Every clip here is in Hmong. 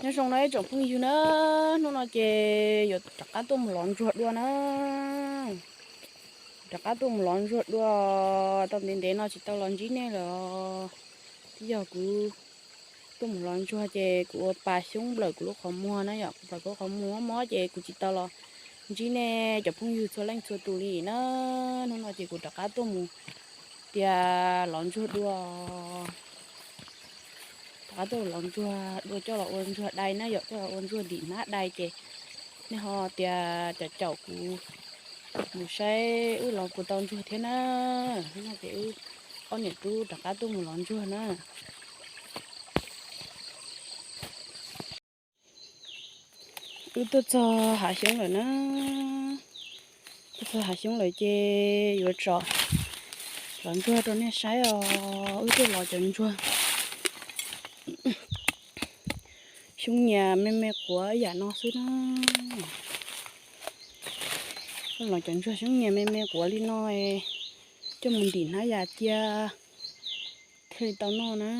Nyob zoo no ib tsoom phooj ywg na, hnub no ces yuav rov qab tuaj mus lov ntsuag dua na. Rov qab tuaj mus lov ntsuag dua, tau ntev ntev no tsis tau los ntsib nej lawm. Twb yog kuv tuaj mus lov ntsuag ces kuv ua pa xyoob nplawm kuv lub qhov muag na yom, kuv nplawm kuv lub qhov muag mob mob ces kuv tsis tau los ntsib nej cov phooj ywg txhua leej txhua tus li na. Hnub no ces kuv rov qab tuaj mus tias lov ntsuag dua. Rov qab tuaj lov ntsuag dua coj los ua ntsuag dai na yom, coj los ua ntsuag ntim hnab dai ces nej ho tias caum caum kuv mus saib wb lov puas tau ntsuag thiab na. Hnub no ces wb ob niam tub rov qab tuaj mus lov ntsuag na. Wb tuaj txog hav xyoob lawm na. Tuaj txog hav xyoob lawm ces yuav tso lov ntsuag rau nej saib os. Wb tuaj lov cov ntsuag xyoob nyias me me quav ib yam no xwb na. Tuaj lov cov ntsuag xyoob nyias me me quav li no coj mus ntim hnab yas cia thiaj li tau noj na.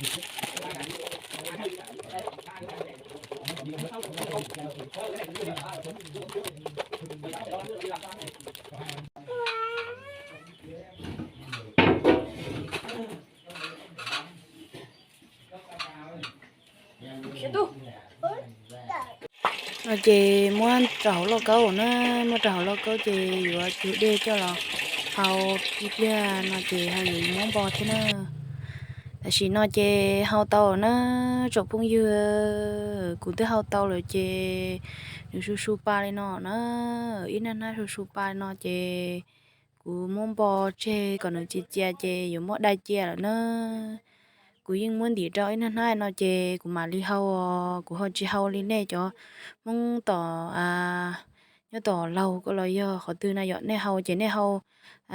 No ces muab rau hauv lauj kaub na, muab rau hauv lauj kaub ces yuav cug dej coj los hau ib pliag no ces ho yuav muab npo thiab na. Tam sim no ces hau tau na, tsoom phooj ywg, kuv twb hau tau lawm ces nws su su pa li no na, ib hnab hnab su su pa li no ces kuv muab npo tseg kom nws cia cia ces yuav muab dai cia lawm na. Kuv yeej muab ntim rau ib hnab hnab no ces kuv mam li hau os, kuv ho tsis hau li nej cov Hmoob tom, nyob tom laug ko los yog qhov twg na yom, nej hau ces nej hau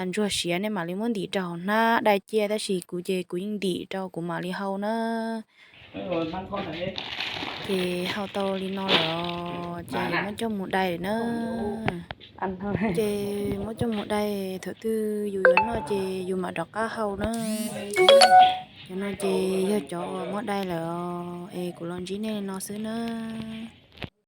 ntsuag siav nej mam li muab ntim rau hauv hnab dai cia, tab sis kuv ces kuv yeej ntim rau kuv mam li hau na. Ces hau tau li no lawm ces muab coj mus dai lawm na. Ces muab coj mus dai, thaum twg yus yuav noj ces yus mam rov qab hau na. Cov no ces yog cov uas muab dai lawm os, es kuv los ntsib nej li no xwb na.